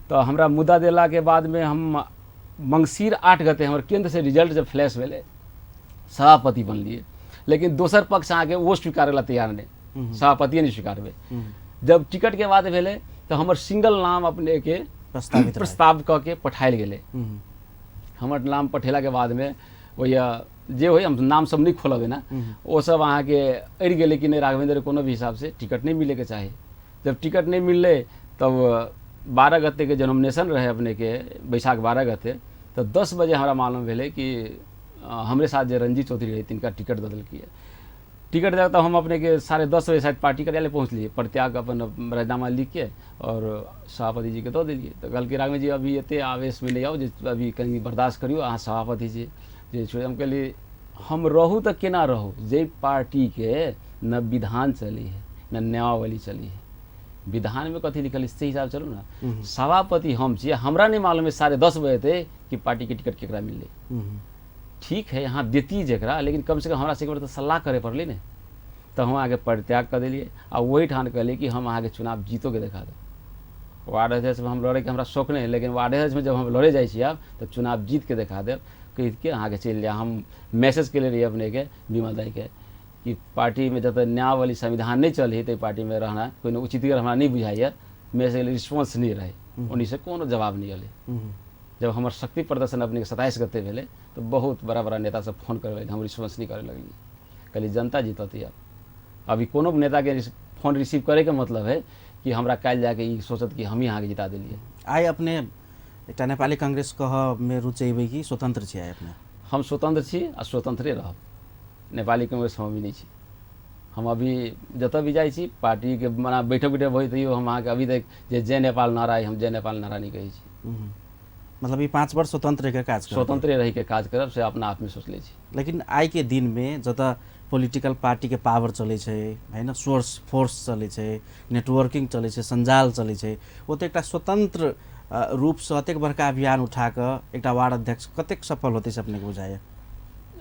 तऽ हमरा मुद्दा देलाके बादमे हम मङ्सिर 8 गते हमर केन्द्रसँ रिजल्ट जब फ्लैश भेलै सभापति बनलियै। लेकिन दोसर पक्ष अहाँके ओ स्वीकारै ला तैयार नहि, सभापतिए नहि स्वीकारबै। जब टिकटके बात भेलै तऽ हमर सिंगल नाम अपनेके प्रस्ताव कऽ के पठायल गेलै। हमर नाम पठेलाके बादमे ओहि जे होइ, हम नाम सब नहि खोलब एना, ओ सब अहाँके अड़ि गेलै कि नहि राघवेंद्र कोनो भी हिसाबसँ टिकट नहि मिलैके चाही। जब टिकट नहि मिललै तब 12 गतेके जे नॉमिनेशन रहै अपनेके बैसाख 12 गते, तऽ 10 बजे हमरा मालूम भेलै कि हमरे साथ जे रंजीत चौधरी रहै तिनका टिकट दऽ देलकै। टिकट दऽ तऽ हम अपनेके 10:30 बजे शायद पार्टी कार्यालय पहुँचलियै, परित्याग अपन राजीनामा लिखके और सभापति जीके दऽ देलियै। तऽ कहलकै राघवेंद्र जी अभी एते आवेशमे नहि आउ, जे अभी कनि बर्दाश्त करियौ, अहाँ सभापति छी जे छोड़ि। हम कहलियै हम रहू तऽ केना रहू, जाहि पार्टीके न विधान चली है न नियमावली चली है, विधानमे कथी लिखल है से हिसाब चलू ना। सभापति हम छियै, हमरा नहि मालूम है 10:30 बजे कि पार्टीके टिकट केकरा मिललै। ठीक है यहाँ देती जकरा, लेकिन कम से कम हमरा से एक बार तऽ सलाह करे पड़लै ने। तऽ हम अहाँके परित्याग कऽ देलियै आ वही ठान कहलियै कि हम अहाँके चुनाव जीतोके देखा देब। वार्ड अध्यक्षमे हम लड़ैके हमरा शौक नहि है, लेकिन वार्ड अध्यक्षमे जब हम लड़े जाइ छी आब तऽ चुनाव जीतके देखा देब कहिके अहाँके चलि जाय। हम मैसेज केले रहियै अपनेके विमल दाइके कि पार्टीमे जतऽ न्यायवाली संविधान नहि चलै ताहि पार्टीमे रहना कोनो उचितगर हमरा नहि बुझाइए। मैसेज रिस्पॉन्स नहि रहै, ओन्नीसँ कोनो जवाब नहि अयलै। जब हमर शक्ति प्रदर्शन अपनेके 27 गते भेलै तऽ बहुत बड़ा बड़ा नेता सब फोन करे लगलै, हम रिस्पॉन्स नहि करे लगलियै। कहलियै जनता जीतत आब, अभी कोनो नेताके फोन रिसीव करैके मतलब है कि हमरा काल्हि जाके ई सोचत कि हमही अहाँके जिता देलियै। आइ अपने एकटा नेपाली कांग्रेस कहमे रुचेबै कि स्वतंत्र छी आइ अपने? हम स्वतंत्र छी आ स्वतंत्रे रहब। नेपाली कांग्रेस हम अभी नहि छी। हम अभी जतऽ भी जाइ छी पार्टीके मना बैठक उठक होइ तैयो हम अहाँके अभी तक जे जय नेपाल नारा अइ, हम जय नेपाल नारा नहि कहै छी। मतलब ई 5 वर्ष स्वतंत्र रहिके काज करब? स्वतंत्रे रहिके काज करब से अपना आपमे सोचले छी। लेकिन आइके दिनमे जतऽ पोलिटिकल पार्टीके पावर चलै छै होइन, सोर्स फोर्स चलै छै, नेटवर्किंग चलै छै, सञ्जाल चलै छै, ओतऽ एकटा स्वतंत्र रूपसँ अतेक बड़का अभियान उठा कऽ एकटा वार्ड अध्यक्ष कतेक सफल होतै से अपनेके बुझाइए?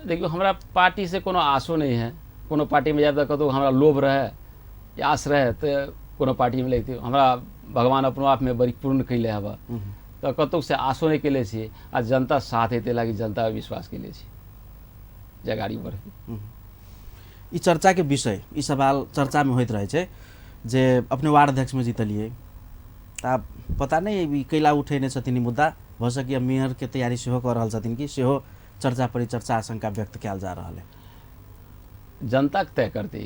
देखियौ हमरा पार्टीसँ कोनो आशो नहि है, कोनो पार्टीमे जायब तऽ कतहु हमरा लोभ रहै या आश रहै तऽ कोनो पार्टीमे लगितै। हमरा भगवान अपनो आपमे बड़ी पूर्ण कैले हबऽ, तऽ कतहु से आशो नहि कैले छी आ जनता साथ हेतै लागि जनता विश्वास कैले छी जे अगाडि बढ़ै। ई चर्चाके विषय, ई सवाल चर्चामे होइत रहै छै जे अपने वार्ड अध्यक्षमे जीतलियै तऽ आब पता नहि ई कैला उठेने छथिन ई मुद्दा, भऽ सकैए मेयरके तैयारी सेहो कऽ रहल छथिन कि, सेहो चर्चा परिचर्चा आशंका व्यक्त कयल जा रहल है। जनता के तय करती,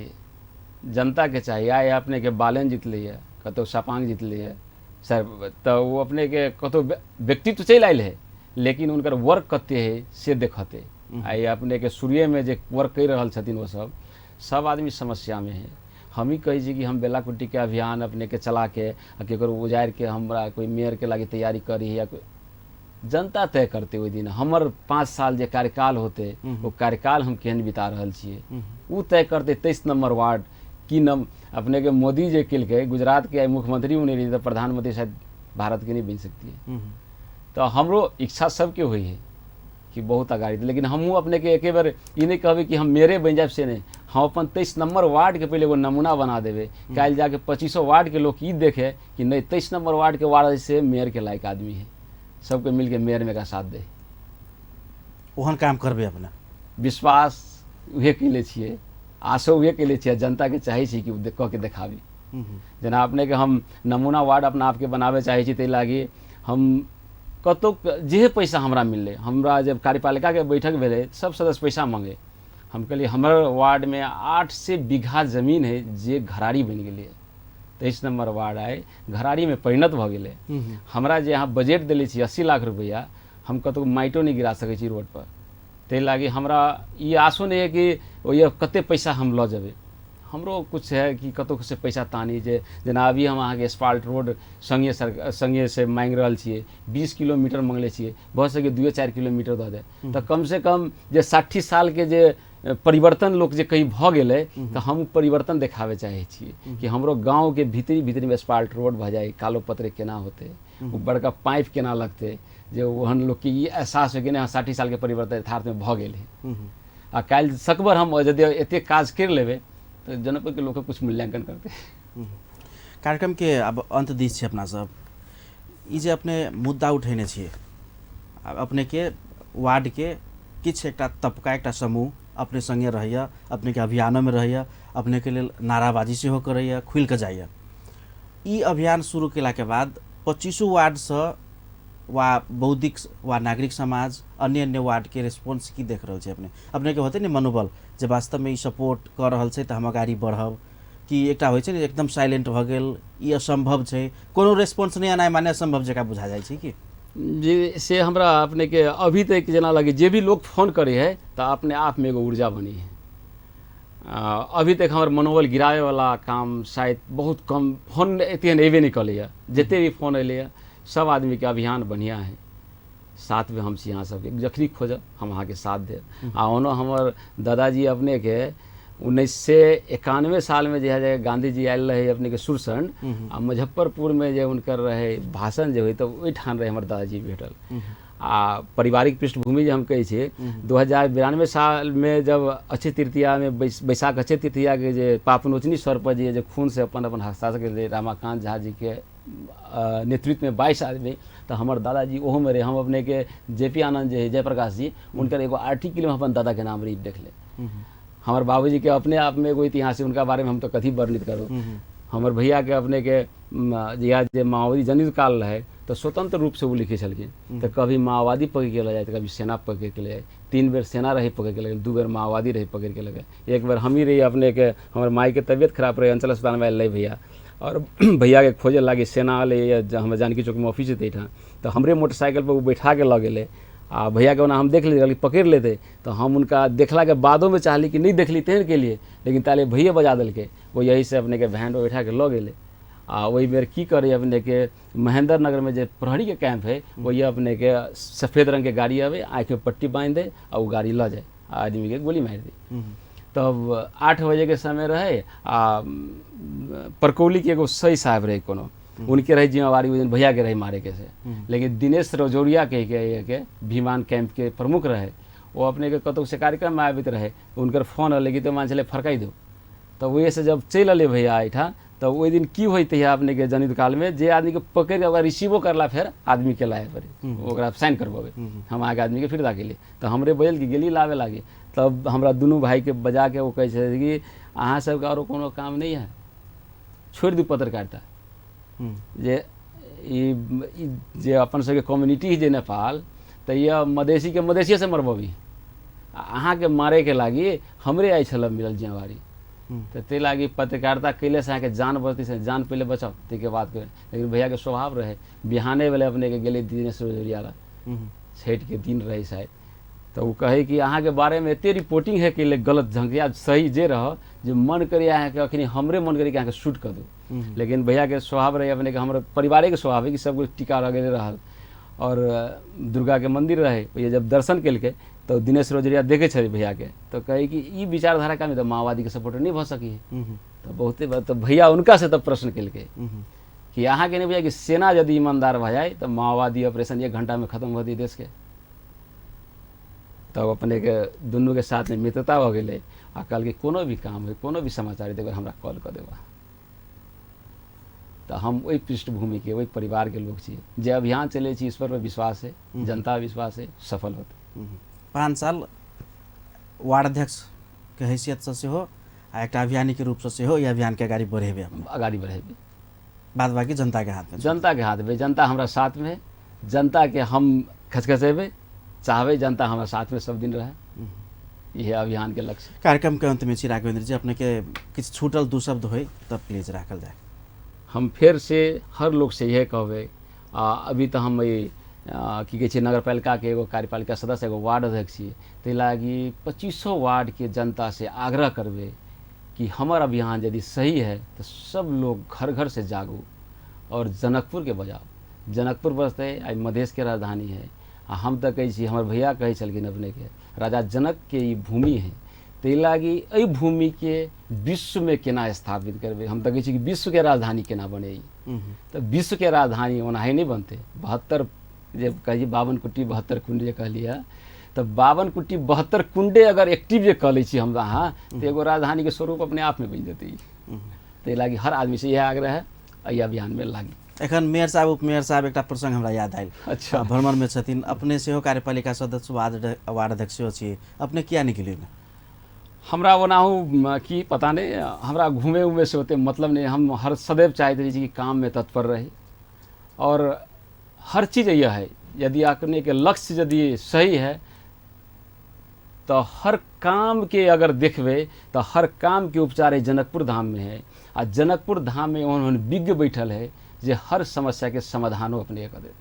जनता के चाहिए। आइ अपने के बालेन जीतलै, कतहु सपांग जीतलै सर, तऽ ओ अपने के कतहु व्यक्तित्व चलि आयल है, लेकिन हुनकर वर्क कते है से देखते। आइ अपने के शुरुएमे जे वर्क करि रहल छथिन ओ सब सब आदमी समस्यामे है। हम ही कहै छी कि हम बेलाकुट्टीके अभियान अपने के चला के आ केकरो उजाड़ि के हमरा कोई मेयर के लागि तैयारी करी या जनता तय करते ओहि दिन। हमर 5 साल जे कार्यकाल होते ओ कार्यकाल हम केहन बिता रहल छियै ओ तय करते। 23 नंबर वार्ड की नम अपने के मोदी जे केलकै, गुजरात के मुख्यमंत्री बने रही तऽ प्रधानमंत्री शायद भारत के नहीं बनि सकती है। तऽ हमरो इच्छा सबके होइ है कि बहुत अगाड़ी, लेकिन हमहूँ अपने के एके बेर ई नहि कहबै कि हम मेयरे बनि जायब से नहि। हम अपन 23 नंबर वार्ड के पहिले एगो नमूना बना देबै, काल्हि जाके 25 वार्ड के लोग ई देखे कि नहि 23 नंबर वार्ड के वार्ड से मेयर के लायक आदमी है, सबके मिलके मेयर में का साथ दे। ओहन काम करबै अपने? विश्वास उहे कैले छियै, आशो उहे कैले छियै, जनताके चाहै छी कि ओ कऽ के देखाबी। जेना अपनेके हम नमूना वार्ड अपना आपके बनाबे चाहै छी, ताहि लागी हम कतौ जे पैसा हमरा मिललै, हमरा जब कार्यपालिकाके बैठक भेलै सब सदस्य पैसा मांगे, हम कहलियै हमर वार्डमे 800 बीघा जमीन है जे घराड़ी बनि गेलै, 23 नंबर वार्ड आइ घराड़ीमे परिणत भऽ गेलै। हमरा जे अहाँ बजट देले छी 80 लाख रुपैआ, हम कतौ माटिओ नहि गिरा सकै छी रोडपर, ताहि लागी हमरा ई आशो नहि है कि ओहि कते पैसा हम लऽ जेबै। हमरो कुछ है कि कतौ से पैसा तानी, जे जेना अभी हम अहाँके एस्फाल्ट रोड संघीय सरकार संघीय से मांगि रहल छियै, 20 किलोमीटर मांगले छियै, भऽ सकै 2-4 किलोमीटर दऽ दे, तऽ कम से कम जे 60 साल के जे परिवर्तन लोक जे कहीं भऽ गेलै, तऽ हम परिवर्तन देखाबे चाहै छियै कि हमरो गाँवके भीतरी भीतरीमे एस्फाल्ट रोड भऽ जाइ, कालो पतरे केना होतै, ओ बड़का पाइप केना लगतै, जे ओहन लोकके ई एहसास होइ कि नहि 60 सालके परिवर्तन यथार्थमे भऽ गेल है। आ काल्हि सकबर हम यदि एतेक काज करि लेबै तऽ जनकपुरके लोकके कुछ मूल्यांकन करतै। कार्यक्रम के अब अंत दिस छै अपना सब, ई जे अपने मुद्दा उठेने छियै, आब अपने के वार्ड के किछु एकटा तबका एकटा समूह अपने संगे रहैया, अपने के अभियानोमे रहैया, अपने के लेल नाराबाजी सेहो करैया, खुलि कऽ जाइया। ई अभियान शुरू केलाके बाद 25 वार्डसँ वा बौद्धिक वा नागरिक समाज अन्य अन्य वार्ड के रिस्पॉन्स की देख रहल छै अपने? अपने के होतै ने मनोबल जे वास्तवमे ई सपोर्ट कऽ रहल छै तऽ हम अगाडि बढ़ब, कि एकटा होइ छै ने एकदम साइलेंट भऽ गेल, ई असम्भव छै, कोनो रेस्पॉन्स नहि एनाइ माने असम्भव जकाँ बुझा जाइ छै कि? जे से हमरा अपने के अभी तक जेना लगे जे भी लोग फोन करे है तऽ अपने आप में एगो ऊर्जा बनी है। अभी तक हमर मनोबल गिरावे वाला काम शायद बहुत कम फोन एते एबे नहीं कलैया, जते भी फोन एलैया सब आदमी के अभियान बढ़िया है, साथ में हम छी अहाँ सबके, जखनी खोजब हम अहाँके साथ देब। आ ओनो हमर दादाजी अपने के 1991 साल में जे है गांधी जी आयल रहे अपने के सुरसंड आ मुजफ्फरपुर में जे हुनकर रहे भाषण जे होइ तऽ ओहिठाम रहे हमर दादाजी भेटल। आ पारिवारिक पृष्ठभूमि जे हम कहै छियै, 2092 साल में जब अक्षय तृतीया में बैसाख अक्षय तृतीया के जे पापनोचनी स्वर पर जे खून से अपन अपन हस्ताक्षर केले रमाकांत झा जी के नेतृत्व में 22 आदमी, तऽ हमर दादाजी ओहोमे रहे। हम अपने के जे पी आनंद जे है जयप्रकाश जी, हुनकर एगो आर्टिकल में अपन दादा के नाम रही देखले। हमर बाबूजी के अपने आप में एगो इतिहास है, उनका बारे में हम तो कथी वर्णित करू। हमर भैया के अपने के जहिया जे माओवादी जनयुद्ध काल रहे तऽ स्वतंत्र रूप से ओ लिखै छलखिन, तऽ कभी माओवादी पकड़ के लऽ जाए तऽ कभी सेना पकड़ के ले जाए। 3 बेर सेना रहे पकड़ के लऽ गेल, 2 बेर माओवादी रहे पकड़ के लऽ गेल, एक बेर हमही रही अपने के, हमर माई के तबियत खराब रहे अंचल अस्पताल में आयल रहे भैया, और भैया के खोजे लागी सेना अलै हमर जानकी चौक में ऑफिस है तहिठाम, तऽ हमरे मोटरसाइकिल पर ओ बैठा के लऽ गेलै। आ भैया के ओना हम देख लेलियै पकड़ि लेतै, तऽ हम हुनका देखलाके बादोमे चाहली कि नहि देखली तेहन केलियै, लेकिन ताले भैये बजा देलकै, ओ यही से अपने के वैन पर बैठा के लऽ गेलै। आ ओहि बेर की करै अपने के महेंद्र नगर में जे प्रहरी के कैंप है, वही अपने के सफेद रंग के गाड़ी आवे, आँखि में पट्टी बांधि दे आ ओ गाड़ी लऽ जाए आ आदमी के गोली मारि दे। तब 8 बजे के समय रहे आ परकौली के एगो सही साहब रहे कोनो, उनके रहे जिम्मेवारी ओहि दिन भैया के रहे मारे के से, लेकिन दिनेश रजौरिया के भीमान कैंप के प्रमुख रहे, वो अपने के कतौ से कार्यक्रम में आबित रहे, उनकर फोन अलै कि तो मान छलै फरकाइ दो, तऽ ओहि से जब चलि अलै भैया एहिठाम, तऽ ओहि दिन की होइत है अपने के जनयुद्ध काल में जे आदमी के पकड़ के ओकरा रिसीवो करला फेर आदमी के लाए पड़े, ओकरा साइन करबेबै, हम अहाँके आदमी के फिर दा गेली, तऽ हमरे बजल कि गेली लाबे लागी, तब हमरा दुनू भाई के बजा के ओ कहै छै कि अहाँ सबके आरो कोनो काम नहीं है, छोड़ि दू पत्रकारिता, जे ई जे अपन सबके कम्युनिटी है जे नेपाल, तऽ यह मधेसी के मधेसिए से मरबबी, आ अहाँके मारे के लागी हमरे आइ छल मिलल जिम्मेवारी, तऽ ताहि लागी पत्रकारिता कैले से अहाँके जान बचतै, से जान पहिले बचाउ ताहिके बाद करै। लेकिन भैयाके स्वभाव रहे, बिहाने भेलै अपने के गेलै दिनेश रजौरिया लग, छठि के दिन रहे शायद, तऽ ओ कहै कि अहाँके बारेमे एते रिपोर्टिंग है कि गलत ढंग या सही जे रह, जे मन करै अहाँके अखनी हमरे मन करै कि अहाँके शूट कऽ दू, लेकिन भैयाके स्वभाव रहे अपने के हमर परिवारेके स्वभाव है कि सब कुछ टीका लगेने रहल। और दुर्गा के मंदिर रहे, भैया जब दर्शन केलकै तऽ दिनेश रजौरिया देखै छलै भैयाके, तऽ कहै कि ई विचारधारा के तऽ माओवादीके सपोर्टर नहि भऽ सकी, तऽ बहुते बात तऽ भैया उनका से तब प्रश्न केलकै कि अहाँके नहि बुझाइ कि सेना यदि ईमानदार भऽ जाए तऽ माओवादी ऑपरेशन 1 घंटा में खत्म भऽ दी देश के। तब अपने के दुनू के साथ में मित्रता भऽ गेलै आ कहलकै कोनो भी काम होइ कोनो भी समाचार हेतै हमरा कॉल कऽ देबा। तऽ हम ओहि पृष्ठभूमिके ओहि परिवारके लोक छी जे अभियान चलै छी, ईश्वर पर विश्वास है, जनता विश्वास है, सफल होते। 5 साल वार्ड अध्यक्षके हैसियतसँ सेहो आ एकटा अभियानीके रूपसँ सेहो ई अभियानके अगाडि बढ़ेबै। अगाडि बढ़ेबै, बाद बाकी जनताके हाथमे। जनताके हाथमे, जनता हमरा साथमे है, जनताके हम खसखसेबै, चाहबै जनता हमरा साथमे सब दिन रहे, इहे अभियानके लक्ष्य। कार्यक्रम के अंत में छी राघवेंद्र जी, अपने के किछु छूटल दू शब्द होय तब प्लीज राखल जाए। हम फेर से हर लोग से इहे कहबै, अभी तऽ हम की कहै छै नगरपालिकाके एगो कार्यपालिका सदस्य एगो वार्ड अध्यक्ष छी, ताहि लागि 25 वार्डके जनता से आग्रह करबै कि हमर अभियान यदि सही है तो सब लोग घर घर से जागू और जनकपुर के बजाओ। जनकपुर बसतै, आइ मधेशके राजधानी है। आ हम तऽ कहै छी, हमर भैया कहै छलखिन अपनेके राजा जनकके ई भूमि है, ताहि लागि एहि भूमिके विश्वमे केना स्थापित करबै। हम तऽ कहै छी कि विश्वके राजधानी केना बने, तऽ विश्वके राजधानी ओनाही नहि बनतै। 72 जे कहै 52 कुट्टी 72 कुंड जे कहलियै, तऽ 52 कुट्टी 72 कुंडे अगर एक्टिव जे कऽ लै छी हम अहाँ, तऽ एगो राजधानीके स्वरूप अपने आपमे बनि जेतै। ताहि लागि हर आदमीसँ इएह आग्रह है, एहि अभियानमे लागी। एखन मेयर साहब उपमेयर साहब एकटा प्रसंग हमरा याद आयल। अच्छा। भ्रमण में छथिन, अपने सेहो कार्यपालिका सदस्य वार्ड अध्यक्ष सेहो छी, अपने किया निकलियै? हमरा ओनाहु की पता नहीं, हमरा घूमे उमे से ओते मतलब नहीं। हम हर सदैव चाहैत रही कि काम में तत्पर रही और हर चीज़ यह है, यदि अपने के लक्ष्य यदि सही है तो हर काम के अगर देखबै तो हर काम के उपचार जनकपुर धाम में है। आ जनकपुर धाम में ओहन ओहन विज्ञ बैठल है जे हर समस्या के समाधानो अपने कऽ देत,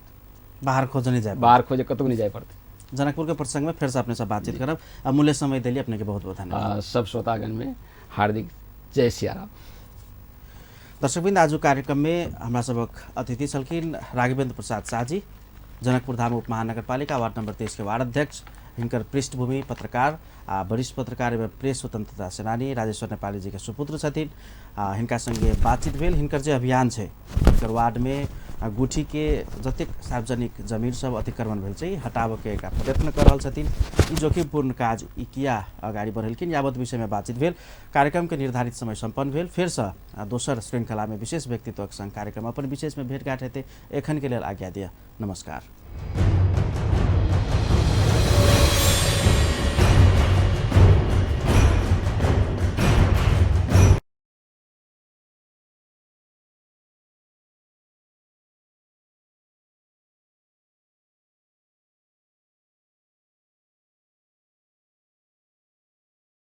बाहर खोजे नहीं जाए, बाहर खोजे कतहु नहीं जाए पड़तै। जनकपुर के प्रसंग में फिर से अपने से बातचीत करब। अमूल्य समय दिली अपने के बहुत बहुत धन्यवाद। सब श्रोतागण में हार्दिक जय सियाराम। दर्शकवृन्द, आजु कार्यक्रम में हमरा सबक अतिथि छलखिन राघवेंद्र प्रसाद शाहजी, जनकपुर धाम उप महानगरपालिका वार्ड नंबर 23 के वार्ड अध्यक्ष। हिनकर पृष्ठभूमि पत्रकार आ वरिष्ठ पत्रकार एवं प्रेस स्वतंत्रता सेनानी राजेश्वर नेपाली जी के सुपुत्र छथिन। हिनका संगे बातचीत भेल। हिनकर जे अभियान छै, हिनकर वार्ड में गुठी के जतेक सार्वजनिक जमीन सब अतिक्रमण भेल छै हटाबऽके एकटा प्रयत्न कऽ रहल छथिन। ई जोखिमपूर्ण काज ई किया अगाडि बढ़ेलखिन, यावत विषयमे बातचीत भेल। कार्यक्रमके निर्धारित समय सम्पन्न भेल। फेरसँ दोसर श्रृङ्खलामे विशेष व्यक्तित्वक संग कार्यक्रम अपन विशेषमे भेटघाट हेतै। एखनके लेल आज्ञा दिअ, नमस्कार।